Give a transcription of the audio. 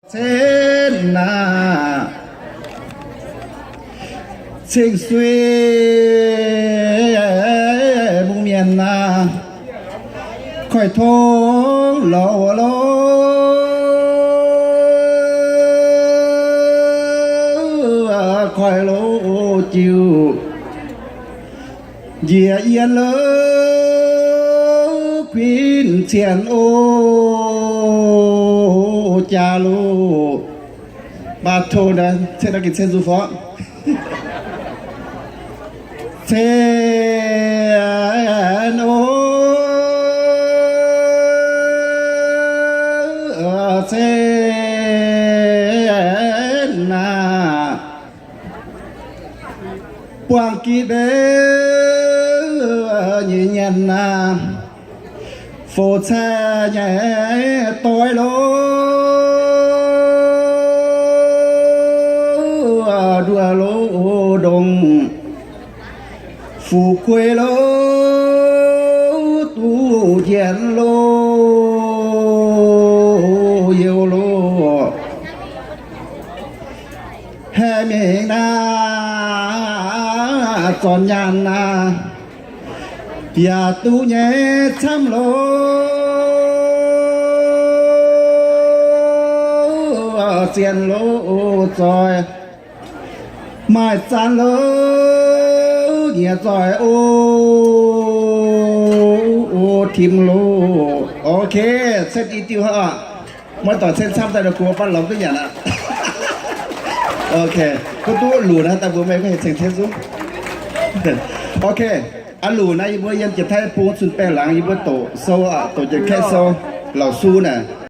Cen naaic, ceng suiv mungh mienh naaic, koiv tongv lorz wuov lorz, koiv loz jiuv njiec yien loz kuinx cien o jaax loz. Mv baac tov naaiv cen naaiv gengh cen zuqc fai? Cen o, cen naaic, buangh gitv mbenc nyei nyanc naaic, foux caeqv nyei doix loz, nduoh loz ndongc, fuqv guei loz, duqv njiec loz, youh loz, haeqv mingh naaic, zornc nyaanh naaic, yaac duqv nyei camv loz, zien loz zoih, maaih zanc loz, nyiec zoih o, o tim loz. Ok, cen i diuh aqv. Muoz-doic cen camv daaih nor, guoqv baav lorz duqv nyanc aqv. Ok, gunv duqv luc naaiv daaih mbuo meih gunv hec ceng tengx zungv. Ok, a'luc naaiv yie mbuo yiem Janx-Taiv bung cun baengh laangz yie mbuo doqc sou, doqc Janx-Kaeqv sou, Laauc Su naaic.